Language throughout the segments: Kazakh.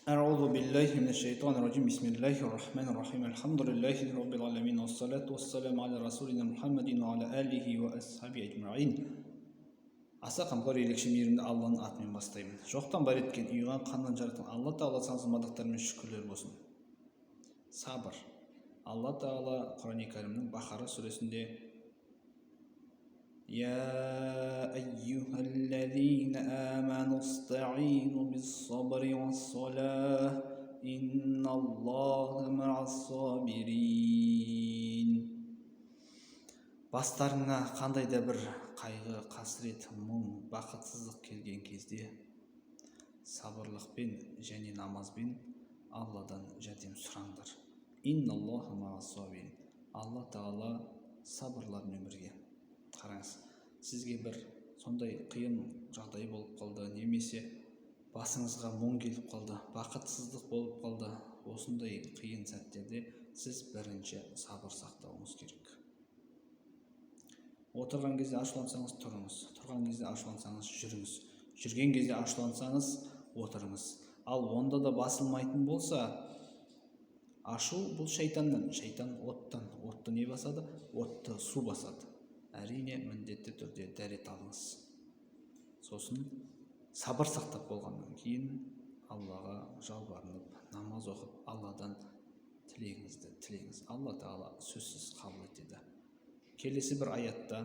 أعوذ بالله من الشيطان الرجيم. بسم الله الرحمن الرحيم. الحمد لله رب العالمين، والصلاة والسلام على رسولنا محمد وعلى آله وأصحابه أجمعين. Аса қамқор, ерекше мейірімді Алланың атымен бастаймын. Жоқтан бар еткен, ұйыған қаннан жаратқан Алла Тағала сансыз мадақтар мен шүкірлер болсын. Сабыр. Алла Тағала Құрани Кәрімнің Бақара сүресінде: يا أيها الذين آمنوا استعينوا بالصبر والصلاة إن الله مع الصابرين. Бастарыңа қандай да бір қайғы, қасірет, мұң, бақытсыздық келген кезде сабырлықпен және намазбен Алладан жәрдем сұраңдар. Инналлаха мағас-сабирин. Алла Тағала сабырлармен бірге. Қараңыз, сізге бір сондай қиын жағдай болып қалды немесе басыңызға мұң келіп қалды, бақытсыздық болып қалды. Осындай қиын сәттерде сіз бірінші сабыр сақтауыңыз керек. Отырған кезде ашулансаңыз, тұрыңыз. Тұрған кезде ашулансаңыз, жүріңіз. Жүрген кезде ашулансаңыз, отырыңыз. Ал онда да басылмайтын болса, ашу бұл шайтаннан, шайтан оттан. Отты не басады? Отты су басады. Әрине, міндетті түрде дәрет алыңыз. Сосын сабыр сақтап болғаннан кейін Аллаға жалбарынып, намаз оқып, Алладан тілегіңізді тілеңіз. Алла Тағала сөзсіз қабыл етеді. Келесі бір аятта: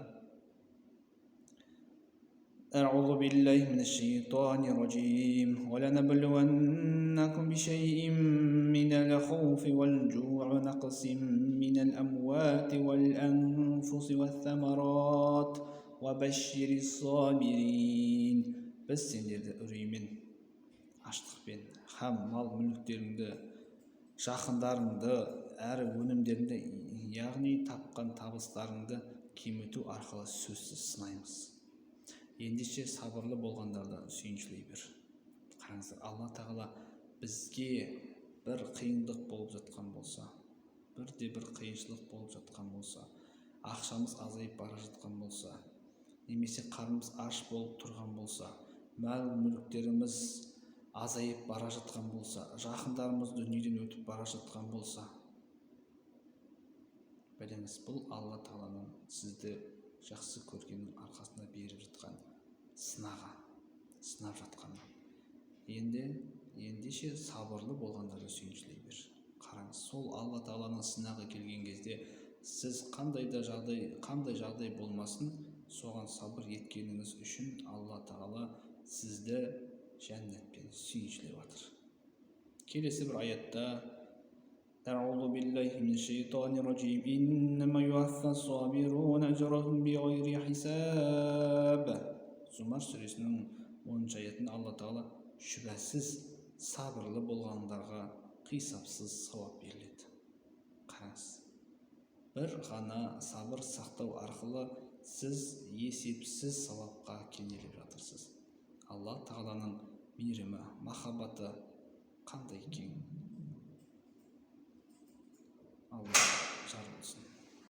أعوذ بالله من الشيطان الرجيم. ولنبلونكم بشيء من الخوف والجوع ونقص من الأموال والأنفس والثمرات وبشر الصابرين. Біз сендерді үреймен, аштықпен һәм мал мүліктеріңді, жақындарыңды әрі өнімдеріңді, яғни тапқан табыстарыңды кеміту арқылы сөзсіз сынаймыз. Ендеше сабырлы болғандарды сүйіншілей бер. Қараңыздар, Алла Тағала бізге бір қиындық болып жатқан болса, бірде бір қиыншылық болып жатқан болса, ақшамыз азайып бара жатқан болса немесе қарнымыз аш болып тұрған болса, мал мүліктеріміз азайып бара жатқан болса, жақындарымыз дүниеден өтіп бара жатқан болса, біліңіз, бұл Алла Тағаланың сізді жақсы көргенінің арқасында беріп жатқан сынағы, сынап жатқаны. Енді ендеше сабырлы болғандарды сүйіншілей бер. Қараңыз, сол Алла Тағаланың сынағы келген кезде сіз қандай да жағдай, қандай жағдай болмасын, соған сабыр еткеніңіз үшін Алла Тағала сізді жәннатпен сүйіншілеп жатыр. Келесі бір аятта: أعوذ بالله من الشيطان الرجيم. إنما يوفى الصابرون أجرهم بغير حساب. Зумар сүресінің 10-аятында Алла Тағала: шүбәсіз, сабырлы болғандарға қисапсыз сауап беріледі. Қараңыз, бір ғана сабыр сақтау арқылы сіз есепсіз сауапқа кенеліп жатырсыз. Алла Тағаланың мейірімі, махаббаты қандай кең! Алла жар болсын.